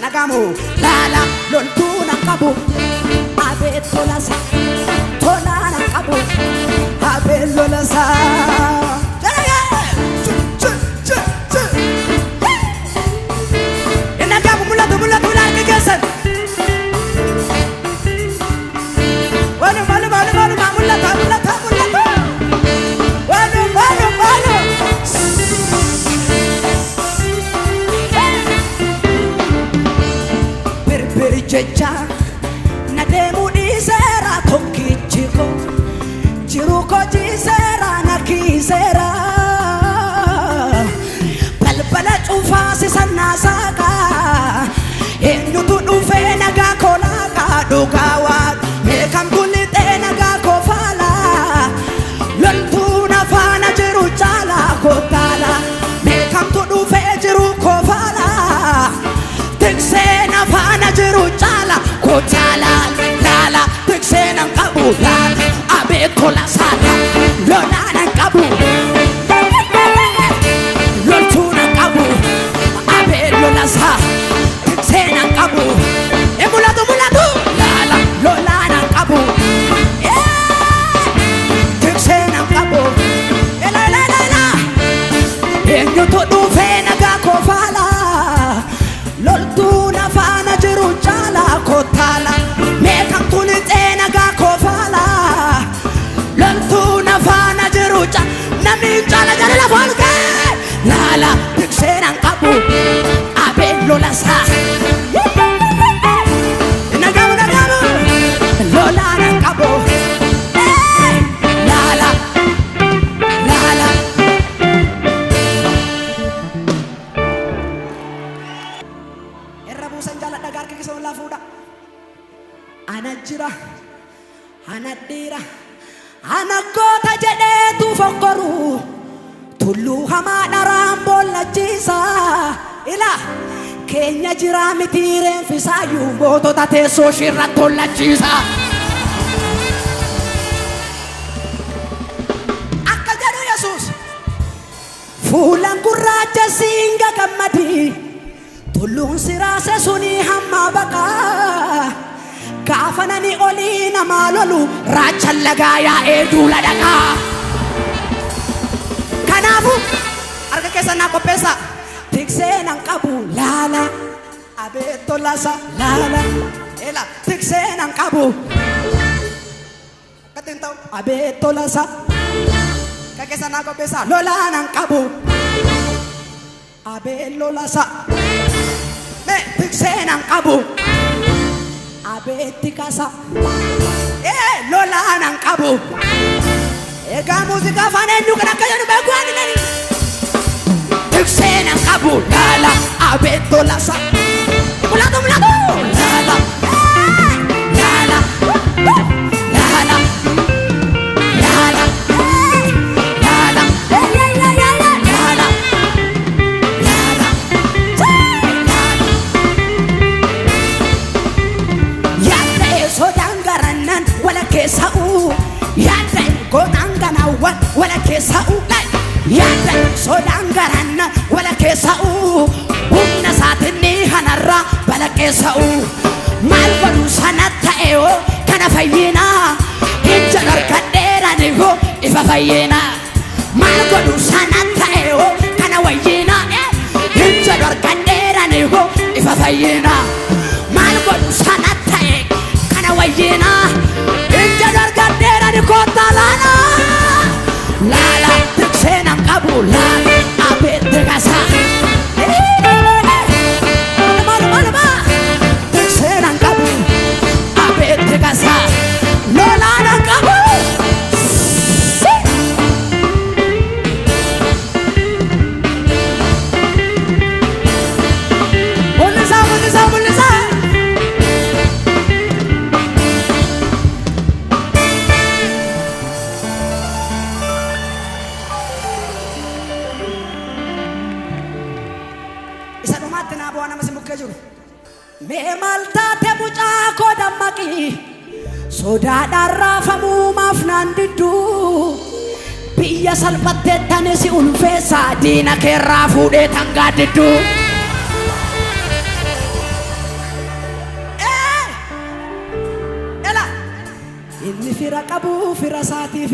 Nagamu laala loltuu nan qabu abeet tolasa tolaa nan qabu abeet lolasa. Nagamu mul'atu mul'atu harka keessan. Walu walu walu walu mul'ata mul'ata mul'ata. Walu walu walu. Birbir jecha na deemuu dhiiseera tokkichi koo jiru koo jiiseera na kiiseera. Balbala cufaa sisannaa saaqaa eenyutu dhufee nagaa koo laaqaa dhugaa waaqa meekamtu lixee nagaa koo faalaa loltuu na faana jiru caalaa kottaala meekamtu dhufee jiru koo faalaa tiksee na faana jiru caala kottaala laala tiksee nan qabu laala abeet tola saala lolaa nan qabu loltuu nan qabu abeet lola saa tiksee nan qabu e mul'atu mul'atu laala lolaa nan qabu tiksee nan qabu ela ela ela ela eenyutu dhufee nagaa koo faala loltuu na faana jiru caala kottaala meekamtu lixee nagaa koo faala loltuu na faana jiru caala namni caala jala lafa ol ka'e laala tiksee nan qabu abeet lola saa nagamu nagamu lolaa nan qabu laala laala. Irra buusan jaaladha harka keessa ol fuudha. Ana jira, ana dhiira, ana goota jedheetu fokkoru. Tulluu hamaa dharaan boollachiisa. Ila keenya jira miti reenfisaayyuu mootota teessoo shirra tollachiisa. Akka jedhu Yesuus fuulan gurraacha siinga gammadi. Tulluun siraase suni hamma baqaa. Gaafa nani olii namaa lolu raachan lagaa yaa'ee duula dhaqaa. Kanaafuu harka keessan naa qopheessaa. Tiksee nan qabu laala. Abeet tolasa laala. Ela tiksee nan qabu. Akkatti hin ta'u abeet tolasa. Harka keessan naa qopheessaa. Lolaa nan qabu. Abeet lolasa. Mee tiksee nan qabu. Abeet tikasa. Lolaa nan qabu. Egaa muuziqaa afaan eenyu kan akka jedhu beeku waan hin Tiksee nan qabu laala abeet tolasa. Mul'atu mul'atu laala laala laala laala laala laala laala laala. Yaadda sodaan garannan wala keessa uu yaadda gootaan ganaawwan wala keessa uu yaadda sodaan garannan wala keessa uu humna isaatinni hanarraa bala keessa uu maal godhu sana ta'e hoo kana fayyinaa ija harkadheerani hoo ifa fayyinaa maal godhu sana ta'e hoo kana wayyinaa ija harkadheerani hoo ifa fayyinaa maal godhu sana ta'e kana wayyinaa ija harkadheerani koottaa laala laala tiksee nan qabu laala abeet tikasa tiksee nan qabu abeet tikasa lolaa nan qabu. Mul'isaa mul'isaa mul'isaa. Isa dhumaatti naa bu'aa nama si bukkee jiru. Mee maal taate mucaa koo dammaqi sodaadhaan raafamuu maaf naan didduu biyya salphatteettani si ulfeessa diina keerraa fuudhee tan gaaddidduu. Inni fira qabu fira isaatiif.